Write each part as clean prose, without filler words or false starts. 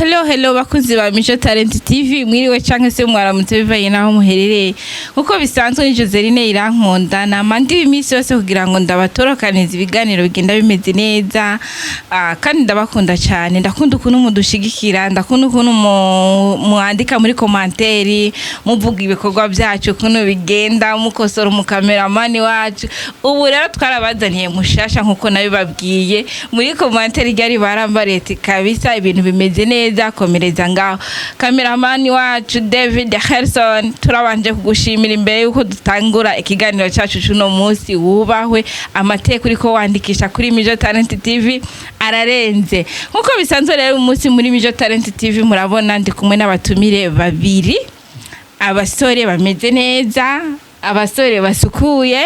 Hello, hello bakunzi ba Mico Talent TV, mwiriwe canke se mwaramutse bivanye naho muherereye. Nkuko bisanzwe ni Joseline Irankunda, nama ndi iminsi yose kugira ngo ndabatorokanize ibiganiro bigenda bimeze neza. Kandi ndabakunda cyane, ndakunda ukuntu mudushigikira, ndakunda ukuntu mwandika muri commentaire, muvuga ibikorwa byacu ukuntu bigenda, mukosora umukameramani wacu. Ubu rero twarabazaniye mushasha nkuko nabibabwiye muri commentaire ryari barambariye ati kabisa ibintu bimeze neza, komereza ngaho. Kameramani wacu David Harrison, turabanje kugushimira imbere yuko dutangura ikiganiro cyacu cuno munsi. Wubahwe, amateka uriko wandikisha kuri Mijo Talent TV ararenze. Nkuko bisanzwe rero, umunsi muri Mijo Talent TV murabona ndi kumwe n'abatumire babiri, abasore bameze neza, abasore basukuye.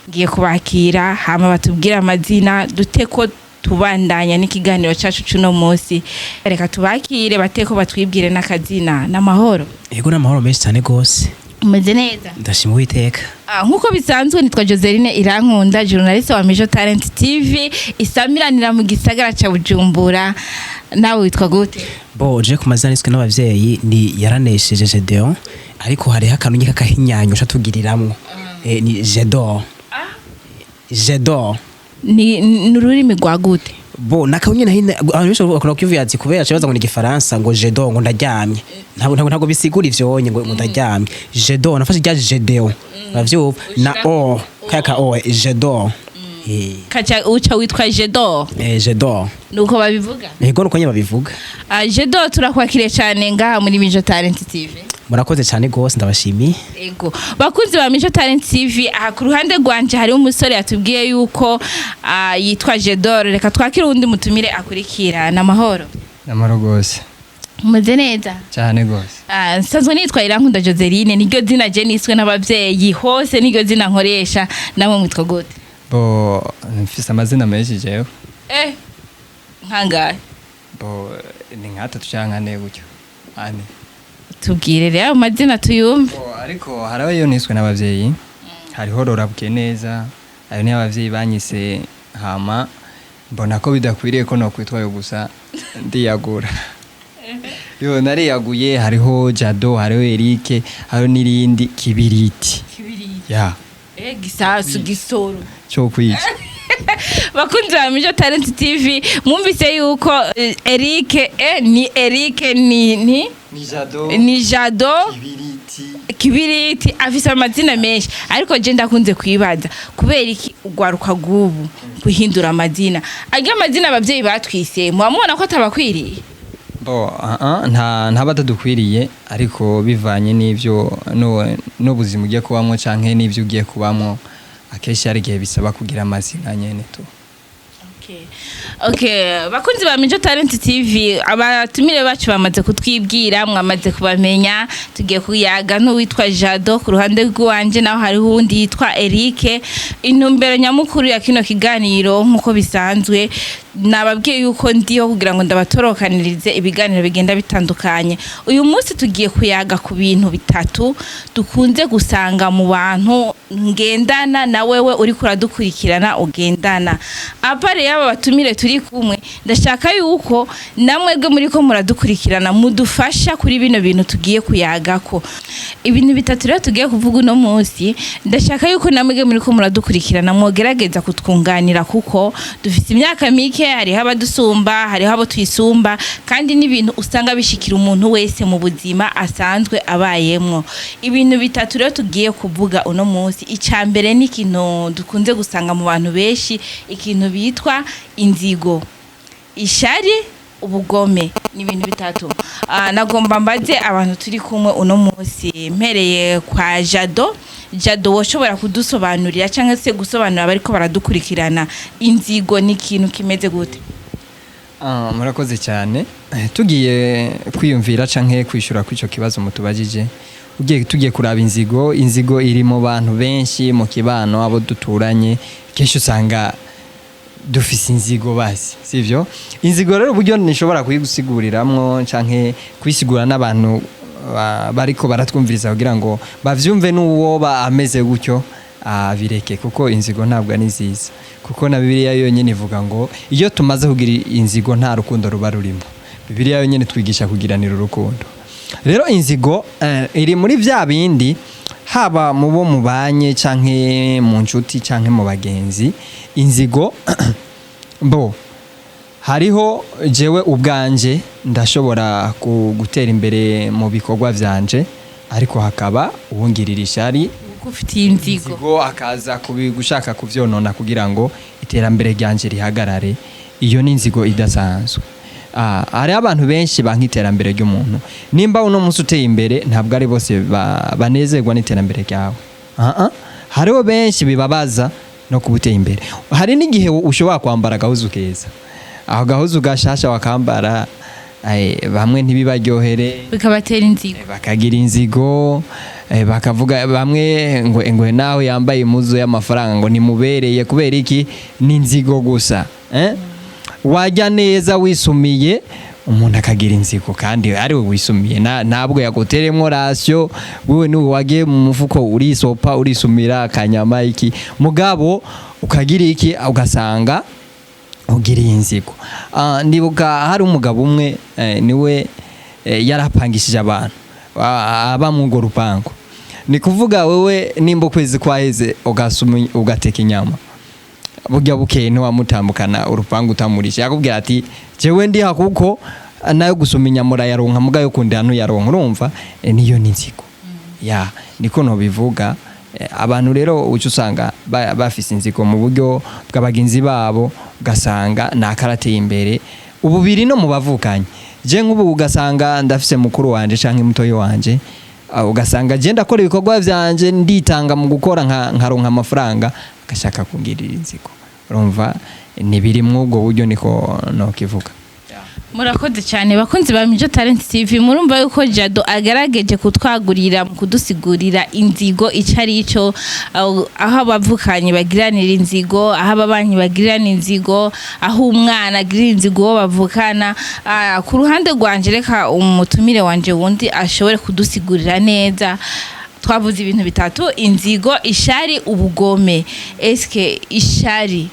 Ngiye kubakira hama batubwire amazina, dute ko tubandanya n'ikiganiro cyacu cuno munsi. Reka tubakire bate ko batwibwire n'akazina. N'amahoro? Yego, n'amahoro menshi cyane gose. Umeze neza? Ndashima Uwiteka. Nkuko bisanzwe nitwa Joseline Irankunda, journaliste wa Mijo Talent TV isamiranira mu gisagara ca Bujumbura. Nawe witwa gute? Bo je ku mazina niswe n'abavyeyi ni Yaranesheje Gedeon, ariko hariho akantu nyika kahinyanyo tugiriramwo, ni Jedor, Jedor. Ni ururimi rwa gute? Bo nakaho nyene hine abantu benshi bakunda kuvuga ati kubera kibaza ngo ni igifaransa, ngo je dors, ngo ndaryamye. Ntabwo bisigura ivyonye ngo ndaryamye. Je dors, nafashe rya Gedeon, uravyumva, na o kaya ka o, je dors. Kaca uca witwa Jedor? Je dors. Nuko babivuga? Yego, nuko nyene babivuga. Jedor, turakwakiriye cyane ngaha muri Mijo Talent TV. Murakoze cyane gose, ndabashimiye. Ego, bakunzi ba Mijo Talent TV, aha ku ruhande rwanje hariho umusore yatubwiye yuko yitwa Jedor. Reka twakire uwundi mutumire akurikira. N'amahoro? Namahoro gose. Umeze neza? Cyane gose. Nsanzwe nitwa Irankunda Joseline, niryo zina je niswe n'abavyeyi hose, niryo zina nkoresha. Namwe mwitwa gute? Bo mfise amazina menshi jewe. Nkangahe? Bo ni nk'atatu canke ane gutyo, ane. Tubwire rero ayo mazina tuyumve. Bo ariko hari ayo niswe n'abavyeyi, hariho Rorabwe neza, ayo niyo abavyeyi banyise, hama mbona ko bidakwiriye ko nokwitwayo gusa, ndiyagura. Yo nariyaguye, hariho Jado, hariho Eric, hariho n'irindi Kibiriti. Ya. Gisasu gisoro. Cyo kwica. Bakunzi ba Mijo Talent TV, mwumvise yuko Eric, ni Eric, ni Ni Jado. Ni Jado. Kibiriti. Kibiriti. Afise amazina menshi, ariko je ndakunze kwibaza kubera iki ugwaruka rw'ubu guhindura amazina. Arya amazina abavyeyi batwise, muba mubona ko atabakwiriye? Bo nta ntaba atadukwiriye, ariko bivanye n'ivyo no n'ubuzima ugiye kubamwo canke n'ivyo ugiye kubamwo, akenshi hari igihe bisaba kugira amazina nyene tu. Okay, bakunzi ba Mijo Talent TV, abatumire bacu bamaze kutwibwira, mwamaze kubamenya. Tugiye kuyaga n'uwitwa Jado ku ruhande rw'iwanje, naho hariho uwundi yitwa Eric. Intumbero nyamukuru ya kino kiganiro, nk'uko bisanzwe nababwiye yuko ndiho kugira ngo ndabatorokanirize ibiganiro bigenda bitandukanye, uyu munsi tugiye kuyaga ku bintu bitatu dukunze gusanga mu bantu ngendana na wewe uriko uradukurikirana ugendana. Apare y'aba batumire turi kumwe, ndashaka yuko namwebwe muriko muradukurikirana mudufasha kuri bino bintu tugiye kuyagako. Ibintu bitatu rero tugiye kuvuga uno munsi, ndashaka yuko namwebwe muriko muradukurikirana mwogerageza kutwunganira, kuko dufite imyaka mike, hariho abadusumba, hariho abo tuyisumba, kandi n'ibintu usanga bishikira umuntu wese mu buzima asanzwe abayemwo. Ibintu bitatu rero tugiye kuvuga uno munsi, icya mbere ni ikintu dukunze gusanga mu bantu benshi, ikintu bitwa inzigo, ishari, ubugome. Ni ibintu bitatu. Nagomba mbaze abantu turi kumwe uno munsi, mpereye kwa Jado. Jado, woshobora kudusobanurira cyangwa se gusobanurira abariko baradukurikirana, inzigo ni ikintu kimeze gute? Murakoze cyane. Tugiye kwiyumvira canke kwishura kw'ico kibazo mutubajije, ugiye tugiye kuraba inzigo, inzigo iri mu bantu benshi mu kibano, abo duturanye kenshi usanga dufise inzigo basi, sivyo? Inzigo rero uburyo nishobora kuyigusiguriramwo canke kuyisigura n'abantu bariko baratwumviriza kugira ngo bavyumve, n'uwoba ameze gutyo abireke, kuko inzigo ntabwo ari nziza, kuko na Bibiliya yonyine ivuga ngo iyo tumaze kugira inzigo nta rukundo ruba rurimo. Bibiliya yonyene twigisha kugiranira urukundo. Rero inzigo iri muri vya bindi, haba mu bo mubanye canke mu nshuti canke mu bagenzi. Inzigo bo hariho, jewe ubwanje ndashobora gutera imbere mu bikorwa vyanje, ariko hakaba uwungirira ishari, ufitiye inzigo. Inzigo, akaza gushaka kuvyonona kugira ngo iterambere ryanje rihagarare. Iyo ni inzigo idasanzwe. Hariho abantu benshi banka iterambere ry'umuntu. Nimba uno munsi uteye imbere, ntabwo ari bose banezerwa n'iterambere ryawe. Hariho benshi bibabaza no kuba uteye imbere. Hari n'igihe ushobora kwambara agahuzu keza, aho gahuzu gashasha wakambara, bamwe ntibibaryohere, bikabatera inzigo. Bakagira inzigo, bakavuga bamwe ngo nawe yambaye impuzu y'amafaranga ngo nimubereye. Kubera iki? Ni inzigo gusa, eh? Wajya neza wisumiye, umuntu akagira inzigo kandi ari we wisumiye. Ntabwo yaguteremwo ration, wewe niwe wagiye mu mufuko urisopa, urisumira akanyama iki, mugabo ukagira iki, ugasanga ugiriye inzigo. Ndibuka hari umugabo umwe, niwe yarapangishije abantu aba mu urwo rupangu. Ni kuvuga wewe nimba ukwezi kwaheze ugasuma ugateka inyama, burya bukeye ntiwamutambukana urupangu utamurisha. Yakubwira ati: "Jewe ndiha kuko nayo gusoma inyama urayaronka, muga yo kundi ntuyaronka." Urumva, niyo ni inzigo ya niko nobivuga. Abantu rero uca usanga bafise inzigo mu buryo bw'abagenzi babo, ugasanga nakarateye imbere. Ubu biri no mu bavukanyi. Je nk'ubu ugasanga ndafise mukuru wanje canke mutoyi wanje, ugasanga je ndakora ibikorwa vyanje, nditanga mu gukora nkaronka amafaranga, agashaka kungirira inzigo. Urumva ni biri mw'ubwo buryo, niko nokivuga. Murakoze cyane, bakunzi ba Mijo Talent TV. Murumva yuko Jado agerageje kutwagurira mu kudusigurira inzigo icyo ari cyo, aho abavukanye bagiranira inzigo, aho ababanyi bagirana inzigo, aho umwana agirira inzigo uwo bavukana. Ku ruhande rwanje, reka umutumire wanje wundi ashobore kudusigurira neza. Twavuze ibintu bitatu: inzigo, ishari, ubugome. Eske ishari,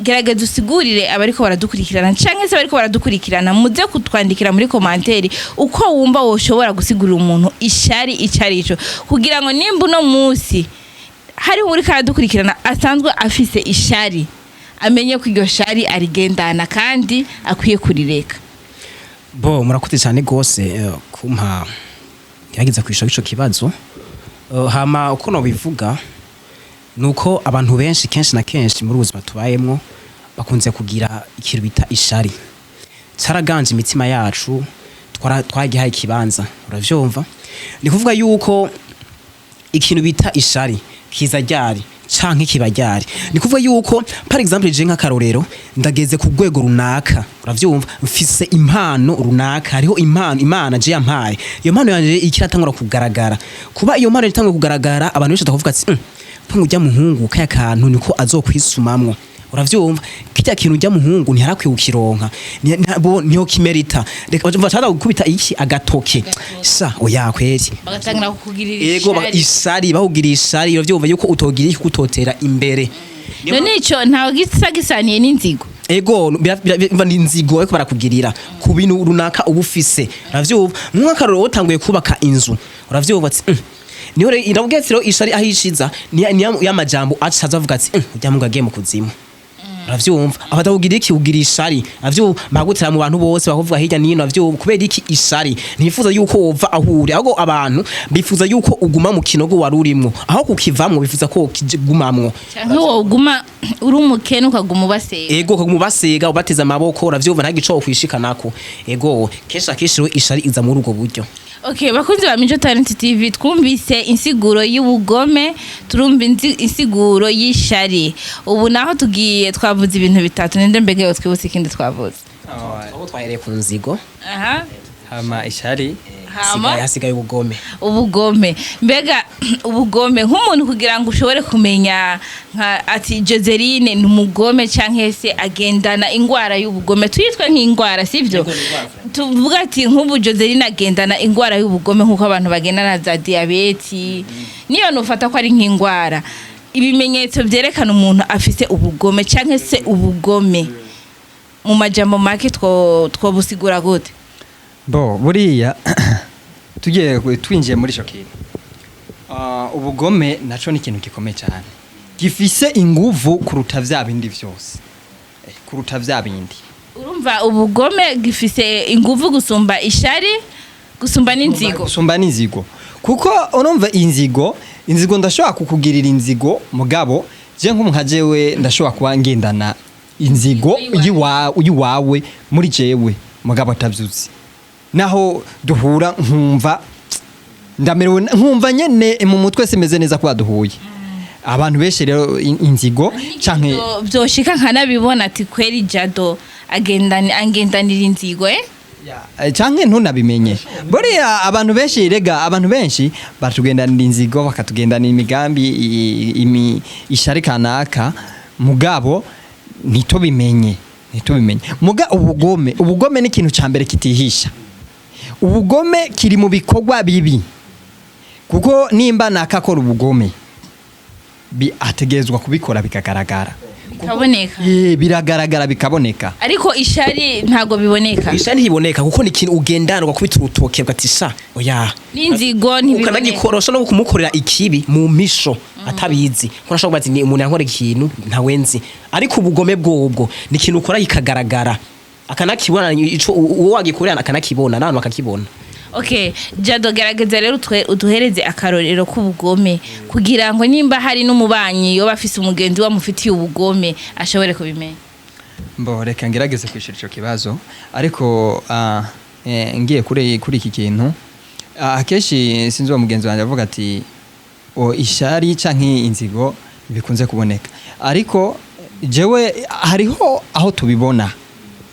gerageza usigurire abariko baradukurikirana, canke se abariko baradukurikirana muze kutwandikira muri commentaire uko wumva woshobora gusigurira umuntu ishari ico arico, kugira ngo nimba uno munsi hariho uriko aradukurikirana asanzwe afise ishari, amenye ko iryo shari arigendana kandi akwiye kurireka. Bo, murakoze cyane gose kumpa gerageza kwishura ico kibazo. Hama uko nobivuga nuko abantu benshi, kenshi na kenshi muri ubuzima tubayemwo, bakunze kugira ikintu bita ishari. Caraganje imitima yacu, twagihaye ikibanza, uravyumva. Ni kuvuga yuko ikintu bita ishari kiza ryari canke kiba ryari? Ni kuvuga yuko, par exemple, je nk'akarorero ndageze ku rwego runaka, uravyumva, mfise impano runaka, hariho impano Imana je yampaye. Iyo mpano yanje ikiratangura kugaragara. Kuba iyo mpano itangura kugaragara, abantu benshi bakavuga ati: "Mpungu ujya muhungu kaya kantu niko azokwisumamwo." Uravyumva, kirya kintu ujya muhungu ntiharakwiye kukironka, niho kimerita, reka bashaka gukubita iki agatoke sa oya kweri. Bagatangira kukugirira Ego, ishari. Ishari, bahugira ishari, uravyumva yuko utogira iki, kutotera imbere. None ico ntawe gisa gisaniye n'inzigo? Ego, ni inzigo ariko barakugirira ku bintu runaka uba ufise, uravyumva. Nk'akarorero, utanguye kubaka inzu, uravyumva, ati: Niho rero iravuga ati rero ishari aho ishiza ni y'amajambo acaza avuga ati: Ujya mu gagiye mu kuzimu." Uravyumva, abatakugira iki, ugira ishari, uravyumva, bagutera mu bantu bose, bakuvuga hirya nino, uravyumva. Kubera iki? Ishari. Ntibifuza yuko wova aho uri, ahubwo abantu bifuza yuko uguma mu kinogo wari urimwo, aho kukivamwo bifuza ko ukigumamwo. Canke woguma uri umukene ukaguma ubasega. Ego, ukaguma ubasega, ubateze amaboko, uravyumva, nta gico wokwishikanako. Ego, kenshi na kenshi rero ishari iza muri ubwo buryo. Okay, bakunzi ba Mijo Talent TV, twumvise insiguro y'ubugome, turumva insiguro y'ishari. Ubu naho tugiye, twavuze ibintu bitatu. Ninde mbege twibutse ikindi twavuze? Aho twahereye ku nzigo. Aha. Hama ishari. Hama hasigaye ubugome. Ubugome. Mbega ubugome, nk'umuntu kugira ngo ushobore kumenya nka ati Joseline ni umugome canke se agendana ingwara y'ubugome, tuyitwe nk'ingwara, sivyo? Tuvuga ati nk'ubu Joseline agendana ingwara y'ubugome nk'uko abantu bagendana za diyabeti, niyo nufata ko ari nk'ingwara. Ibimenyetso vyerekana umuntu afise ubugome canke se ubugome. Mu majambo make twobusigura gute? Bo buriya tugiye twinjiye muri ico kintu, ubugome naco ni ikintu gikomeye cyane, gifise inguvu kuruta vya bindi vyose, kuruta vya bindi. Urumva ubugome gifise inguvu gusumba ishari, gusumba n'inzigo. Gusumba n'inzigo, kuko urumva inzigo ndashobora kukugirira inzigo, mugabo je nk'umuntu jewe ndashobora kuba ngendana inzigo yiwawe muri jewe, mugabo atavyuzi. Naho duhura nkumva ndamerewe, nkumva nyene mu mutwe simeze neza kuba duhuye. Abantu benshi rero inzigo canke Vyoshika nkanabibona ati kweri Jado agendanira inzigo, eh? Canke ntunabimenye. Buriya abantu benshi, rega abantu benshi batugendanira inzigo, bakatugendanira imigambi ishari kanaka, mugabo ntitubimenye. Muga ubugome ni ikintu ca mbere kitihisha. Ubugome kiri mu bikorwa bibi, kuko nimba nakakora ubugome ategerezwa kubikora bikagaragara. Bikaboneka. Biragaragara, bikaboneka. Ariko ishari ntago biboneka. Isha ntiboneka, kuko ni ikintu ugendana, ugakubita urutoke ugati sha oya. N'inzigo ntibiboneka. Ukanagikorosha no kumukorera ikibi mu misho atabizi, ko nashobora kubaza ati, ni umuntu yankora ikintu ntawe nzi. Ariko ubugome bwobwo ni ikintu ukora kikagaragara, akanakibona ico uwo wagikorera, akanakibona n'abantu bakakibona. Okay, Jado, gerageza rero uduhereze akarorero k'ubugome, kugira ngo nimba hari n'umubanyi yoba afise umugenzi wamufitiye ubugome ashobore kubimenya. Mbo reka ngerageze kwishura ico kibazo, ariko ngiye kuri iki kintu, akenshi sinzi uwo mugenzi wanjye avuga ati o ishari canke inzigo bikunze kuboneka, ariko jewe hariho aho tubibona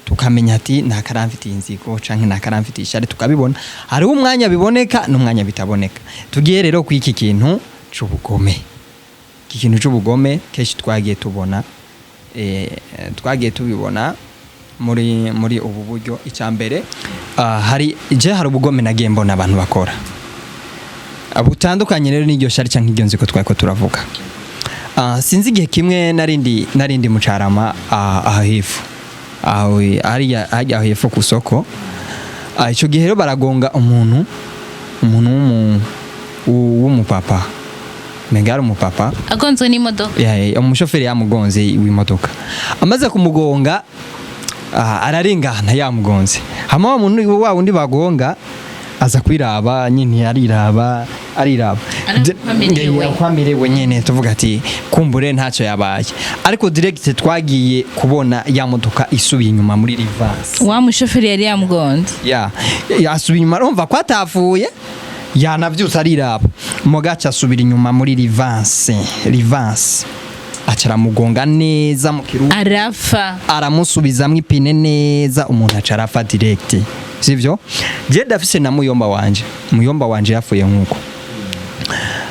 tukamenya ati nakaramfitiye inzigo canke nakaramfitiye ishari, tukabibona. Hariho umwanya biboneka n'umwanya bitaboneka. Tugiye rero ku iki kintu c'ubugome, iki kintu c'ubugome kenshi twagiye tubona, twagiye tubibona muri ubu buryo. Icya mbere, hari je hari ubugome nagiye mbona abantu bakora butandukanye rero n'iryo shari canke iryo nziko twari ko turavuga. Sinzi igihe kimwe narindi mu Carama, aha hepfo, aho hariya hajya aho hepfo ku soko. Ico gihe rero baragonga umuntu w'umupapa, menga yari umupapa. Agonzwe n'imodoka. Ya, umushoferi yamugonze w'imodoka. Amaze kumugonga, ararengana yamugonze. Hama wa muntu wa wundi bagonga aza kwiraba nyine, ariraba ariraba. Araba uko amerewe. Uko amerewe nyene, tuvuga ati kumbure ntacyo yabaye. Ariko direct twagiye kubona ya modoka isubiye inyuma muri reverse. Wa mushoferi yari yamugonze. Ya, yasubiye inyuma, urumva ko atavuye, yanavyutse ariraba, mugaca asubira inyuma muri reverse, aca aramugonga neza mu kirundi. Arafa. Aramusubizamwo ipine neza, umuntu aca arafa direct. Sivyo? Je ndafise na muyomba wanje, muyomba wanje yapfuye nkuko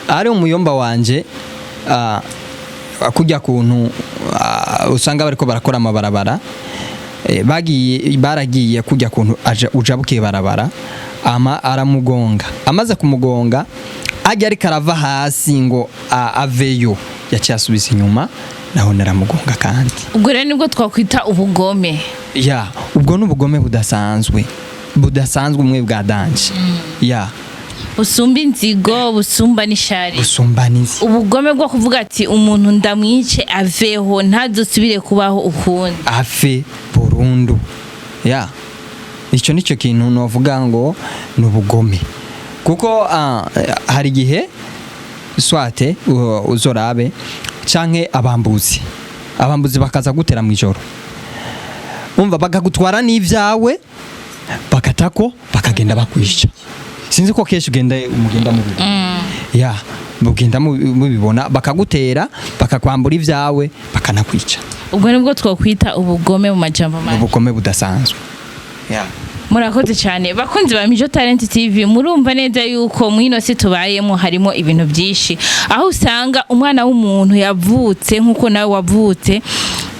ari umuyomba wanje, kujya kuntu usanga bariko barakora amabarabara, bagiye baragiye kujya kuntu aja ujabukiye barabara, ama aramugonga. Amaze kumugonga, ajya ariko arava hasi ngo aveyo, yaciye asubiza inyuma, naho naramugonga kandi. Ubwo rero nibwo twakwita ubugome. Ya, ubwo ni ubugome budasanzwe, budasanzwe, umwe bwa danger, ya. Busumba inzigo, busumba n'ishari. Busumba n'inzi. Ubugome bwo kuvuga ati umuntu ndamwice aveho, ntazosubire kubaho ukundi. Afe burundu, ya. Icyo nicyo kintu novuga ngo ni ubugome, kuko hari igihe swate uzorabe canke abambuzi bakaza gutera mu ijoro, umva bakagutwara n'ivyawe, bakatako bakagenda bakwisha. Sinzi ko kenshi ugenda mugenda mubibona, ya, mugenda mubibona, bakagutera bakakwambura ivyawe, bakanakwica. Ubwo nibwo twakwita ubugome mu majambo make. Ubugome budasanzwe, ya. Murakoze cyane bakunzi ba Mijo Talent TV. Murumva neza yuko mwino si tubayemo harimo ibintu byinshi, aho usanga umwana w'umuntu yavutse nk'uko nawe wavutse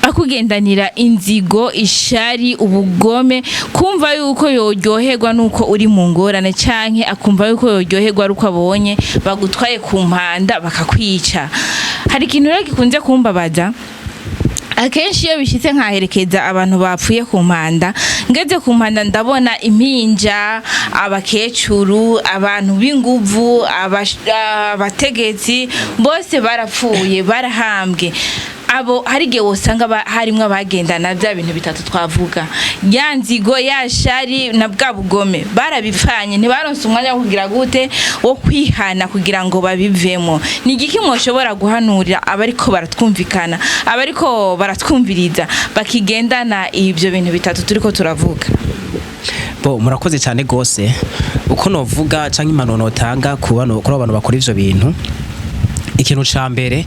akugendanira inzigo, ishari, ubugome, kumva yuko yoryoherwa nuko uri mu ngorane, canke akumva yuko yoryoherwa ari uko abonye bagutwaye ku mpanda bakakwica. Hari ikintu rero gikunze kumbabaza. Akenshi iyo bishyitse nkaherekeza abantu bapfuye ku mpanda, ngeze ku mpanda ndabona impinja, abakecuru, abantu b'inguvu, abategetsi bose barapfuye, barahambwe. Abo hari igihe wosanga harimwo abagendana bya bintu bitatu twavuga, ya nzigo, ya shari na bwa bugome, barabipfanye, ntibaronse umwanya wo kugira gute, wo kwihana kugira ngo babivemo. Ni igiki mwoshobora guhanurira abariko baratwumvikana, abariko baratwumviriza, bakigendana ibyo bintu bitatu turiko turavuga? Bo, murakoze cyane gose. Uko novuga canke impanuro notanga ku bano, kuri abo bantu bakora ivyo bintu, ikintu ca mbere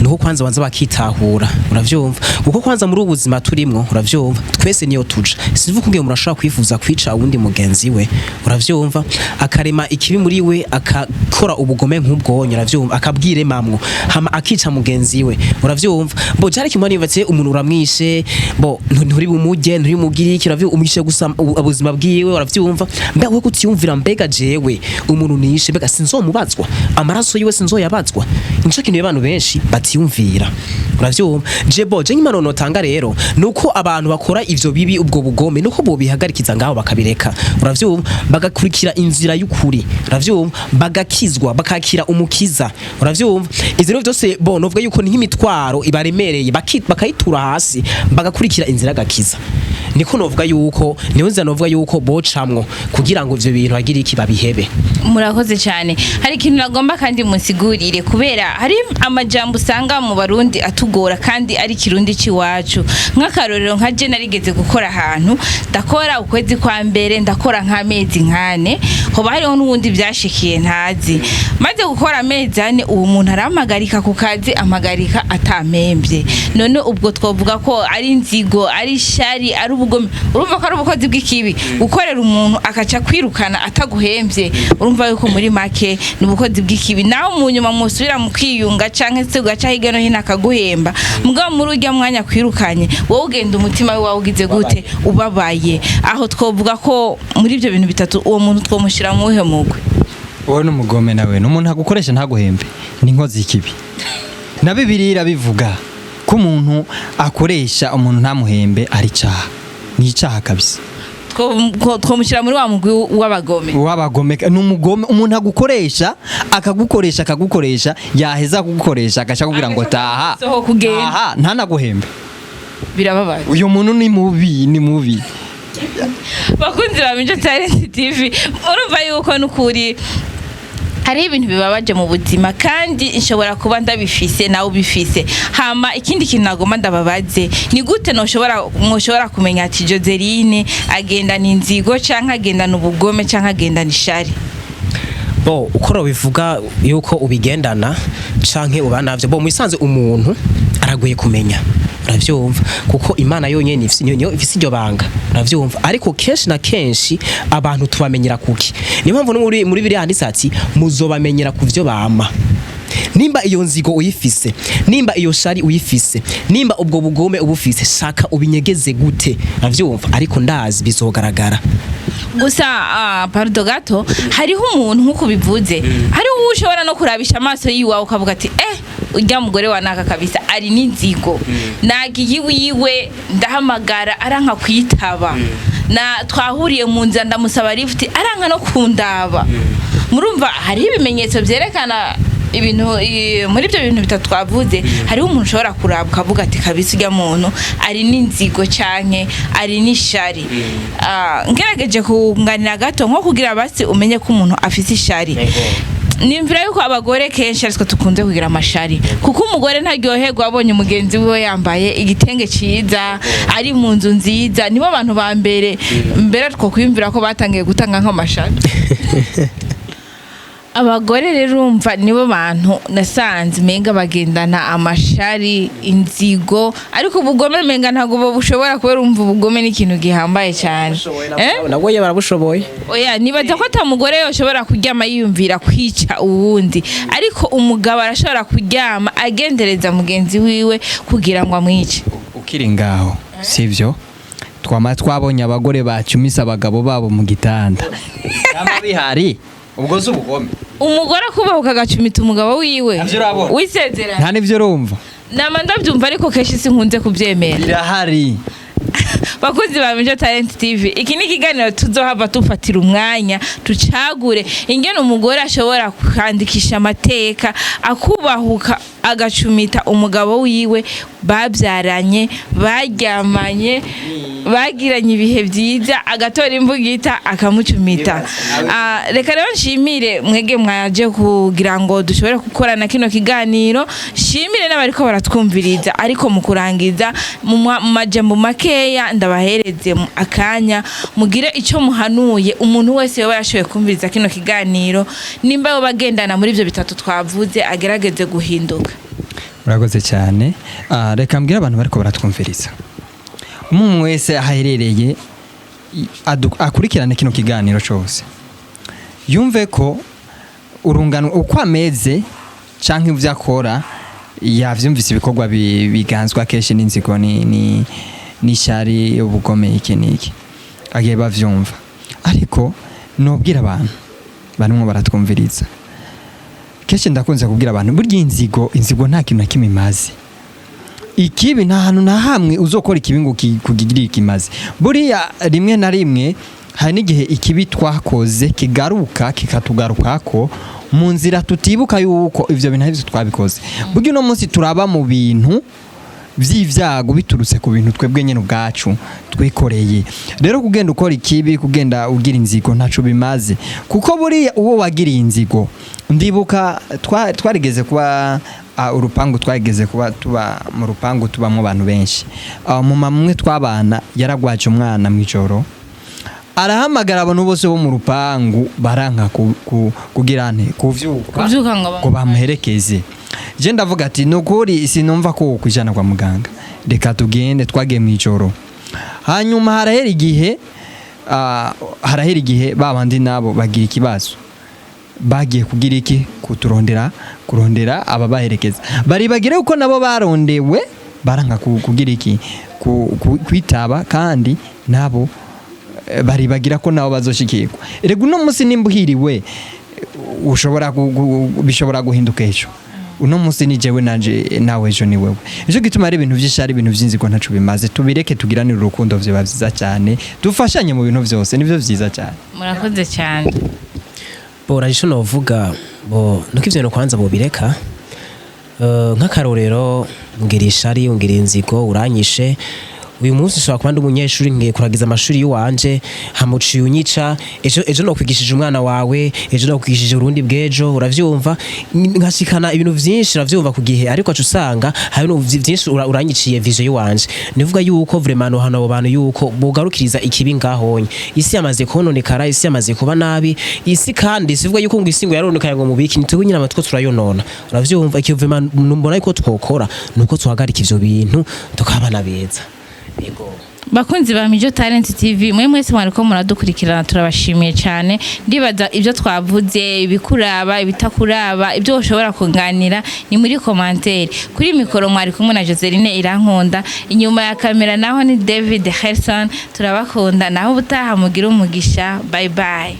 ni uko kwanza banza bakitahura, uravyumva, kuko kwanza muri ubu buzima turimwo, uravyumva, twese niyo tuja. Sivuga kugira umuntu ashobora kwifuza kwica uwundi mugenzi we, uravyumva, akarema ikibi muri we, akakora ubugome nk'ubwonye, uravyumva, akabwiremamwo, hama akica mugenzi we, uravyumva. Bo jari kimwe nibatse umuntu uramwishe, bo nturi bumurye, nturi mugire iki, uravyumva, umwishe gusa ubuzima bwiwe, uravyumva. Mbega we kutiyumvira, mbega jewe umuntu nishe, mbega sinzomubazwa amaraso yiwe, sinzoyabazwa? Nico kintu abantu benshi batiyumvira, uravyumva. Je bo je nk'impanuro notanga rero nuko abantu bakora ivyo bibi, ubwo bugome, nuko bobihagarikiza ngaho bakabireka, uravyumva, bagakurikira inzira y'ukuri, uravyumva, bagakizwa, bakakira umukiza, uravyumva. Ivyo rero vyose, bo novuga yuko ni nk'imitwaro ibaremereye, bakayitura hasi, bagakurikira inzira y'agakiza. Niko novuga yuko niyo nzira novuga yuko bocamwo kugira ngo ivyo bintu bagire iki, babihebe. Murakoze cyane. Hari ikintu nagomba kandi musigurire, kubera hari amajambo usanga mu Barundi atugora kandi ari Kirundi c'iwacu. Nk'akarorero, nka je narigeze gukora ahantu, ndakora ukwezi kwa mbere, ndakora nk'amezi nkane, hoba hariho n'uwundi byashikiye ntazi. Maze gukora amezi 4, uwo muntu arampagarika ku kazi, ampagarika atampembye. None ubwo twavuga ko ari inzigo, ari ishari, ari ubugome? Urumva ko ari ubukozi bw'ikibi gukorera umuntu akaca kwirukana ataguhembye. Urumva yuko muri make ni ubukozi bw'ikibi. Nawe mu nyuma musubira mu kwiyunga canke se ugaca hirya no hino akaguhemba, mugabo muri urya mwanya kwirukanye, wowe ugenda umutima wawe ugize gute? Ubabaye. Aho twovuga ko muri ibyo bintu bitatu uwo muntu twomushyira mu wuhe mugwi? Wowe n'umugome nawe ni umuntu agukoresha ntaguhembe, ni inkozi y'ikibi. Na Bibiliya irabivuga ko umuntu akoresha umuntu ntamuhembe ari icaha, ni icaha kabisa. Twomushyira muri wa mugwi w'abagome? W'abagome. Ni umugome umuntu agukoresha, akagukoresha, akagukoresha, yaheza kugukoresha agaca akubwira ngo taha. Sohoka ugende. Taha, ntanaguhembe. Birababaje. Uyu muntu ni mubi, ni mubi. Bakunzi ba Mico Talent TV, urumva yuko nukuri hari ibintu bibabaje mu buzima, kandi nshobora kuba ndabifise, nawe ubifise. Hama ikindi kintu nagomba ndababaze, ni gute noshobora, mwoshobora kumenya ati Joseline agendana inzigo, canke agendana ubugome, canke agendana ishari? Bo, uko bivuga yuko ubigendana canke uba navyo, bo musanze umuntu aragoye kumenya, uravyumva, kuko Imana yonyene ifise, niyo ifise iryo banga, uravyumva. Ariko kenshi na kenshi abantu tubamenyera kuki? Niyo mpamvu no muri biriya handitse ati muzobamenyera ku vyo bama. Nimba iyo nzigo uyifise, nimba iyo shari uyifise, nimba ubwo bugome ubufise, shaka ubinyegeze gute, uravyumva, ariko ndazi bizogaragara. Gusa pardon gato, hariho umuntu nk'uko ubivuze, hariho uwo ushobora no kurabisha amaso yiwawe ukavuga ati urya mugore wa naka kabisa ari n'inzigo, nagiye iwiwe ndahamagara aranka kwitaba, na twahuriye mu nzira ndamusaba lift aranka no kundaba. Murumva hariho ibimenyetso byerekana ibintu muri ibyo bintu bitatu twavuze. Hariho umuntu ushobora kuraba ukavuga ati kabisa urya muntu ari n'inzigo canke ari n'ishari. Ngerageje kunganira gato, nko kugira basi umenye ko umuntu afise ishari, nimvira yuko abagore kenshi aritwe tukunze kugira amashari, kuko umugore ntaryoherwa abonye umugenzi wiwe yambaye igitenge ciza, ari mu nzu nziza. Nibo bantu ba mbere mbere twokwiyumvira ko batangiye gutanga nk'amashari. Abagore rero urumva nibo bantu nasanze menga bagendana amashari, inzigo, ariko ubugome menga ntabwo bushobora, kubera urumva ubugome ni ikintu gihambaye cyane. Nabwo ye barabushoboye. Oya, nibaza ko ata mugore yoshobora kuryama yiyumvira kwica uwundi, ariko umugabo arashobora kuryama agendereza mugenzi wiwe kugira ngo amwice. Ukiri ngaho, sivyo? Twama twabonye abagore bacumise abagabo babo mu gitanda. Byama bihari, ubwo si ubugome? Umugore akubahuka agacumita umugabo wiwe Ntavyo urabona? wisezerana? Nta nivyo urumva? Nama ndabyumva, ariko kenshi sinkunze kubyemera. Birahari. Bakunzi ba Mijo Talent TV, iki ni ikiganiro tuzohava tufatira umwanya tucagure ingene umugore ashobora kwandikisha amateka, akubahuka agacumita umugabo wiwe babyaranye, baryamanye, bagiranye ibihe byiza, agatora imbugita akamucumita. Reka rero nshimire mwege mwaje kugira ngo dushobore gukorana kino kiganiro, nshimire n'abariko baratwumviriza. Ariko mu kurangiza, mu majambo makeya, ndabahereze akanya mugire icyo muhanuye umuntu wese yoba yashoboye kumviriza kino kiganiro, nimba yoba agendana muri ibyo bitatu twavuze, agerageze guhinduka. Murakoze cyane. Reka mbwire abantu bariko baratwumviriza, umwe wese aherereye akurikirane kino kiganiro cyose, yumve ko urungano uko ameze canke ivyo akora yavyumvise, ibikorwa biganzwa kenshi n'inzigo ni n'ishyari, ubugome, iki n'iki, agiye bavyumva. Ariko nobwira abantu barimwo baratwumviriza, kenshi ndakunze kubwira abantu, burya inzigo nta kintu na kimwe imaze. Ikibi nta hantu na hamwe uzokora ikibi ngo kugirire ikimaze. Buriya rimwe na rimwe hari n'igihe ikibi twakoze kigaruka, kikatugarukako mu nzira tutibuka yuko ivyo bintu arivyo twabikoze. Burya uno munsi turaba mu bintu vy'ivyago biturutse ku bintu twebwe nyene ubwacu twikoreye. Rero kugenda ukora ikibi, kugenda ugira inzigo, ntaco bimaze, kuko buriya uwo wagiriye inzigo, ndibuka twarigeze kuba urupangu, twarigeze kuba tuba mu rupangu tubamwo abantu benshi. Umumama umwe twabana yaragwaje umwana mw'ijoro, arahamagara abantu bose bo mu rupangu, baranka kugira nte, kuvyuka. Kuvyuka ngo ngo bamuherekeze. Je ndavuga ati nukuri sinumva ko kwijana kwa muganga, reka tugende. Twagiye mu ijoro. Hanyuma harahera igihe ba bandi nabo bagira ikibazo, bagiye kugira iki, kuturondera, kurondera ababaherekeza, baribagira uko nabo barondewe, baranka kugira iki, kwitaba, kandi nabo baribagira ko nabo bazoshikirwa. Erega uno munsi nimba uhiriwe, ushobora bishobora guhinduka ejo. Uno munsi ni jewe nanje nawe, ejo ni wewe. Nico gituma ari ibintu vy'ishari, ibintu vy'inzigo ntaco bimaze. Tubireke, tugiranire urukundo, vyoba vyiza cyane, dufashanye mu bintu vyose, nivyo vyiza cyane. Murakoze cyane. Bo raje novuga bo nuko ivyo bintu kwanza bobireka. Nk'akarorero, ngira ishari, ngira inzigo, uranyishe. Uyu munsi ushobora kuba ndi umunyeshuri, ngiye kuragiza amashuri y'uwanje, hamuciye unyica. Ejo nokwigishije umwana wawe, ejo nokwigishije urundi bw'ejo, uravyumva, nkashikana ibintu vyinshi, uravyumva, ku gihe. Ariko aca usanga hari ibintu vyinshi uranyiciye vision y'uwanje. Nivuga yuko vraiment hano abo bantu yuko bogarukiriza ikibi ngahonye. Isi yamaze kononekara, isi yamaze kuba nabi. Isi kandi sivuga yuko ngo isi ngo yaronekaye ngo mubiki, nitwe nyine amatwi turayonona, uravyumva. Ikiyo vraiment mbona yuko twokora nuko tuhagarika ivyo bintu, tukabana beza. Yego. Bakunzi ba Mijo Talent TV, mwe mwese mwariko muradukurikirana, turabashimiye cyane. Ndibaza ibyo twavuze ibikuraba, ibitakuraba, ibyo ushobora kunganira ni muri commentaire. Kuri mikoro mwari kumwe na Joseline Irankunda, inyuma ya kamera naho ni David Herson. Turabakunda, naho ubutaha, mugira umugisha. Bye bye.